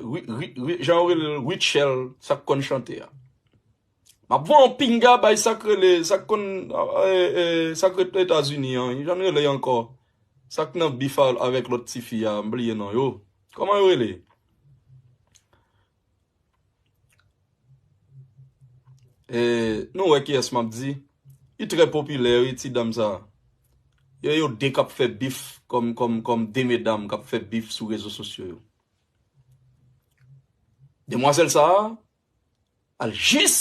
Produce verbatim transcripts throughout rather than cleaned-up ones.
Ri- ri- ri- jan yo rele l, Rutshelle, sa k konn chante a. M ap voye yon pinga bay sa k rele, sa k konn, eh, eh, sa k ret Etazini an, jan rele ankò. Sa k nan bif a- avèk lòt tifi a, m bliye non yo. Kòman yo rele? Eh, nou wè kiyès m ap di? Li trè popilè, wi, ti dam sa. Yo, yo de k ap fè bif kòm, kòm, kòm de medam k ap fè bif sou rezo sosyo yo. Demwazèl sa a al jis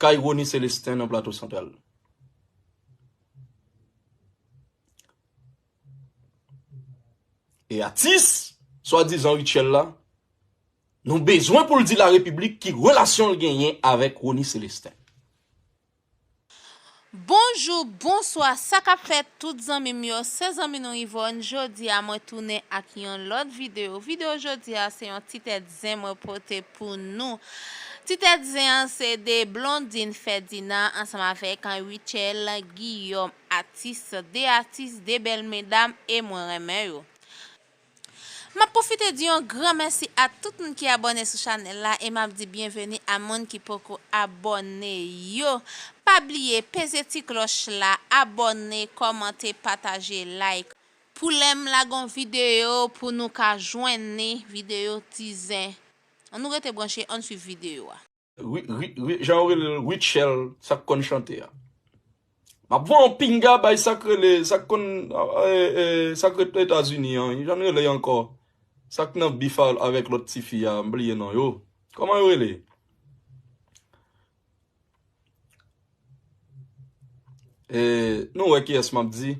kay Rony Celestin nan Plato Santral. E atis, swadizan Rutshelle la, nou bezwen pou l di larepiblik ki relasyon l genyen avèk Rony Celestin. Bonjou, bonswa, sa k ap fèt tout zanmi m yo, se zanmi nou Yvonne. Jodi a mwen tounen ak yon lòt videyo. Videyo jodi a se yon ti tèt zen mwen pote pou nou. Ti tèt zen an se de Blondine Ferdinand ansanm avèk Rutshelle Guillaume, atis, de atis, de bèl medam e mwen renmen yo. M ap pwofite di yon gran mèsi a tout moun ki abòne sou chanèl la e m ap di byenveni a moun ki poko abòne yo. Pa bliye peze ti klòch la, abòne, kòmante, pataje, like. Pou lè m lage yon videyo pou nou ka jwenn li, videyo ti zen. Ann nou rete branche, ann swiv videyo a. Ri- ri- ri- jan yo rele l, Rutshelle, sa k konn chante a. M ap voye yon pinga bay sa k rele, sa k konn, eh, eh, sa k ret Etazini an, jan rele ankò. Sa k nan bif a- avèk lòt tifi a, m bliye non yo. Kòman yo rele? Eh, nou wè kiyès m ap di?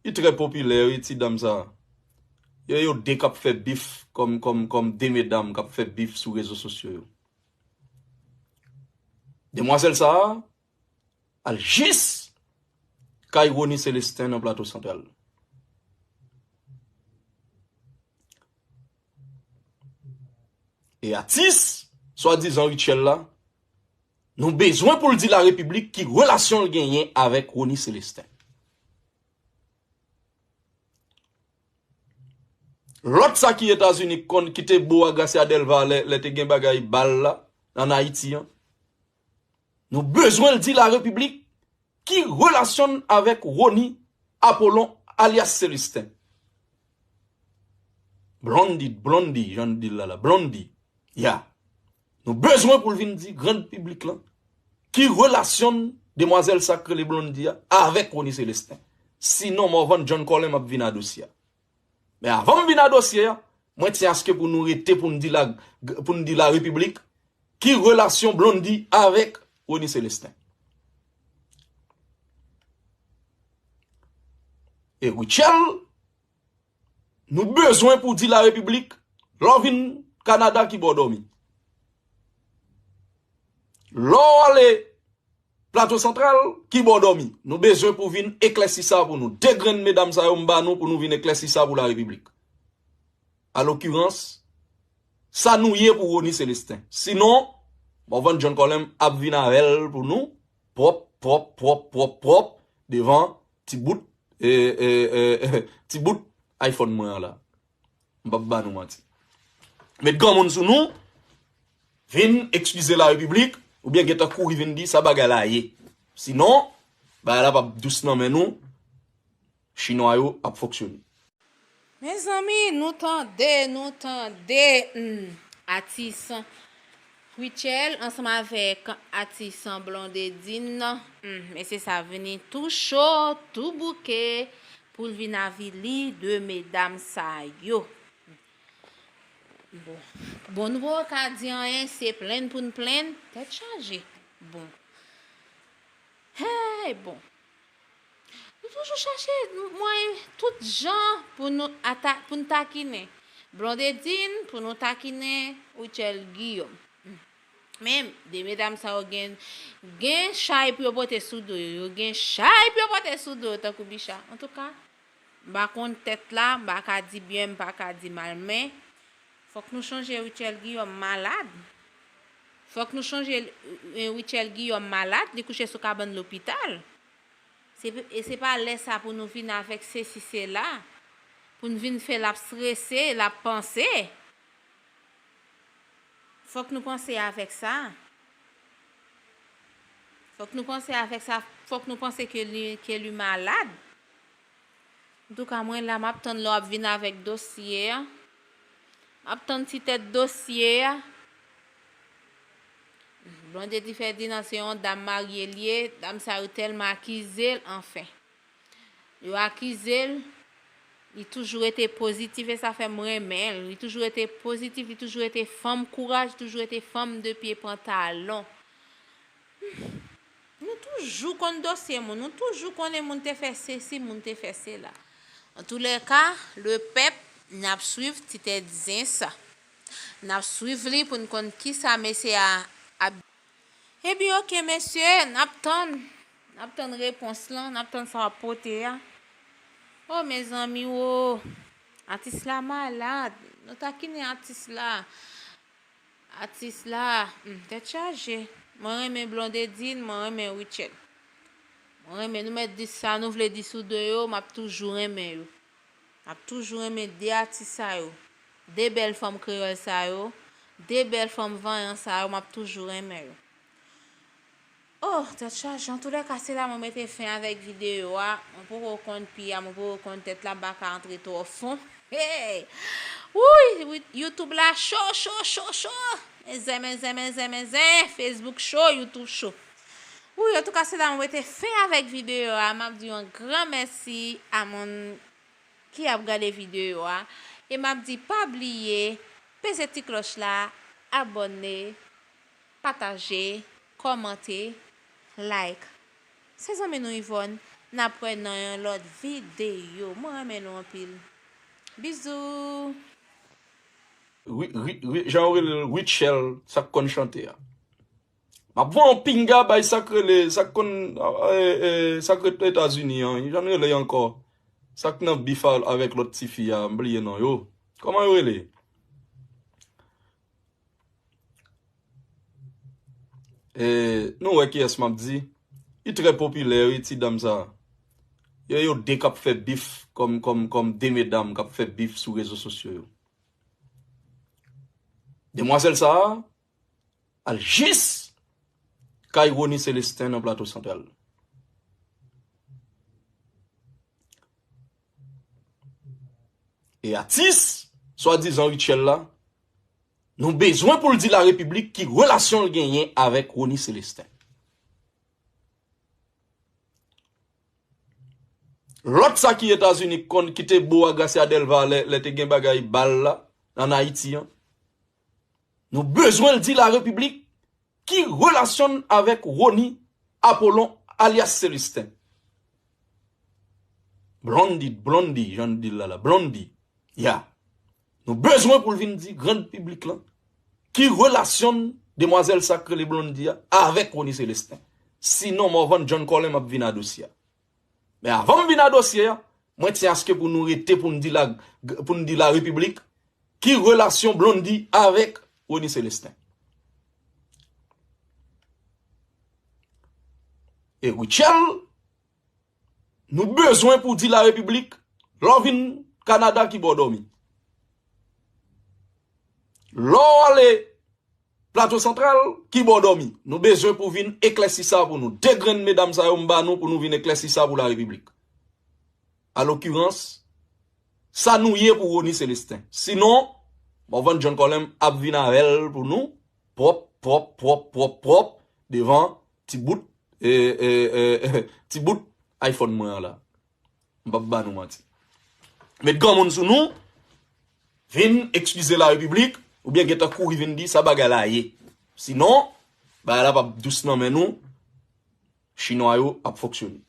Li trè popilè, wi, ti dam sa. Yo, yo de k ap fè bif kòm, kòm, kòm de medam k ap fè bif sou rezo sosyo yo. Demwazèl sa a al jis kay Rony Celestin nan Plato Santral. E atis, swadizan Rutshelle la, nou bezwen pou l di larepiblik ki relasyon l genyen avèk Rony Celestin. Lòt sa ki Etazini k konn, ki te bo a Gracia Delva lè, lè te gen bagay bal la, ann Ayiti an. Nou bezwen l di larepiblik ki relasyon n avèk Rony Apollon alyas Celestin. Blondy, Blondy, jan n di l la la, Blondy. Ya. Nou bezwen pou l vin di gran piblik lan ki relasyon demwazèl sa k rele Blondy a avèk Rony Celestin. Sinon, Morvan John Colem ap vin a dosye a. Men avan m vin a dosye a, mwen tyen aske pou nou rete pou n di la, pou n di larepiblik ki relasyon Blondy avèk Rony Celestin. E Rutshelle, nou bezwen pou di larepiblik, lè w vin Kanada ki bò w dòmi. Lè w ale Plato Santral, ki bò w dòmi. Nou bezwen pou vin eklèsi sa pou nou. De grenn medam sa yo m ba nou pou nou vin eklèsi sa pou larepiblik. Alokirans, sa nou ye pou Rony Celestin. Sinon, Morvan John Colem ap vin avè l pou nou, pwòp, pwòp, pwòp, pwòp, pwòp, devan ti bout, e, e, e, e, ti bout iPhone mwen an la. M p ap ba nou manti. Met granmoun sou nou, vin ekskize larepiblik, oubyen gentan kouri vin di sa bagay la ye. Sinon, bagay la p ap dous nan men nou, chinwa yo ap fonksyone. Mezanmi, nou tande, nou tande, hmm, atis Rutshelle ansanm avèk atis Blondedine, hmm, mesye sa vini tou cho, tou bouke pou l vin avili de medam sa yo. Bon, bon, nou poko ka di anyen, se plenn pou n plenn, tèt chaje. Bon. Hey, bon. Nou toujou chache mwayen tout jan pou nou ata- pou n takinen Blondedine, pou nou takinen Rutshelle Guillaume. Men, de medam sa yo gen, gen chay pou yo pote sou do yo. Yo gen chay pou yo pote sou do yo, tankou bicha. Antouka, m pa konn tèt la, m pa ka di byen, m pa ka di mal, men fòk nou chonje Rutshelle Guillaume malad. Fòk nou chonje, eh, Rutshelle Guillaume malad, li kouche sou kabann lopital. Se, e se pa lè sa pou nou vin avèk sesi, sela, pou n vin fè l ap strese, l ap panse. Fòk nou panse avèk sa. Fòk nou panse avèk sa. Fòk nou panse ke li, ke li malad. Antouka, mwen la, m ap tann lè w ap vin avèk dosye a. M ap tann ti tèt dosye a. Blondedy Ferdinand se yon dam marye l ye. Dam sa yo tèlman akize l, anfen. Yo akize l, li toujou rete pozitif e sa fè m renmen l. Li toujou rete pozitif, li toujou rete fanm kouraj, toujou rete fanm de pye pantalon. Nou toujou konn dosye moun, nou toujou konnen moun te fè sesi, moun te fè sela. Antoulèka, lepèp, n ap swiv ti tèt zen sa. N ap swiv li pou n konn kisa mesye a ap Ebyen, oke, mesye, n ap tann. N ap tann repons lan, n ap tann sa w ap pote a. O, mezanmi, o. Atis la malad. Nou takinen atis la. Atis la, hmm, tèt chaje. Mwen renmen Blondedine, mwen renmen Rutshelle. Mwen renmen, nou mèt di sa nou vle di sou de yo, m ap toujou renmen yo. M ap toujou renmen de atis sa yo. De bèl fanm kreyòl sa yo. De bèl fanm vanyan sa yo, m ap toujou renmen yo. Oh, tèt chaje. Antoulèka, se la mwen mete fen avèk videyo a. Mwen poko konn pi a, mwen poko konn tèt la, m pa ka antre twò fon. Hey! Wouy, wi, YouTube la cho, cho, cho, cho. Men zen, men zen, men zen, men zen. Facebook cho, YouTube cho. Wi, antouka, se la mwen mete fen avèk videyo a. M ap di yon gran mèsi a moun ki ap gade videyo a. E m ap di pa bliye peze ti klòch la, abòne, pataje, kòmante, like. Se zanmi nou Yvonne, n ap wè nan yon lòt videyo. Mwen renmen nou anpil. Bizou! Ri- ri- ri- Jan yo rele l Rutshelle, sa k konn chante a. M ap voye yon pinga bay sa k rele, sa k konn, eh, eh, sa k ret Etazini an, jan l rele ankò? Sa k nan bif a- avèk lòt tifi a, m bliye non yo. Kòman yo rele? Eh, nou wè kiyès m ap di? Li trè popilè, wi, ti dam sa. Yo, yo de k ap fè bif kòm, kòm, kòm de medam k ap fè bif sou rezo sosyo yo. Demwazèl sa a al jis kay Rony Celestin nan Plato Santral. E atis, swadizan Rutshelle la, nou bezwen pou l di larepiblik ki relasyon l genyen avèk Rony Celestin. Lòt sa ki Etazini k konn ki te bo a Gracia Delva lè, lè te gen bagay bal la ann Ayiti an. Nou bezwen l di larepiblik ki relasyon n avèk Rony Apollon alyas Celestin. Blondy, Blondy, jan n di l la la, Blondy. Ya. Nou bezwen pou l vin di gran piblik lan ki relasyon demwazèl sa k rele Blondy a avèk Rony Celestin. Sinon, Morvan John Colem ap vin a dosye a. Men avan m vin a dosye a, mwen tyen aske pou nou rete pou n di la, pou n di larepiblik ki relasyon Blondy avèk Rony Celestin. E Rutshelle, nou bezwen pou di larepiblik, lè w vin Kanada ki bò w dòmi. Lè w ale Plato Santral, ki bò w dòmi. Nou bezwen pou vin eklèsi sa pou nou. De grenn medam sa yo m ba nou pou nou vin eklèsi sa pou larepiblik. Alokirans, sa nou ye pou Rony Celestin. Sinon, Morvan John Colem ap vin avè l pou nou, pwòp, pwòp, pwòp, pwòp, pwòp, devan ti bout, e, e, e, ti bout iPhone mwen an la. M p ap ba nou manti. Met granmoun sou nou, vin ekskize larepiblik, oubyen gentan kouri vin di sa bagay la ye. Sinon, bagay la p ap dous nan men nou, chinwa yo ap fonksyone.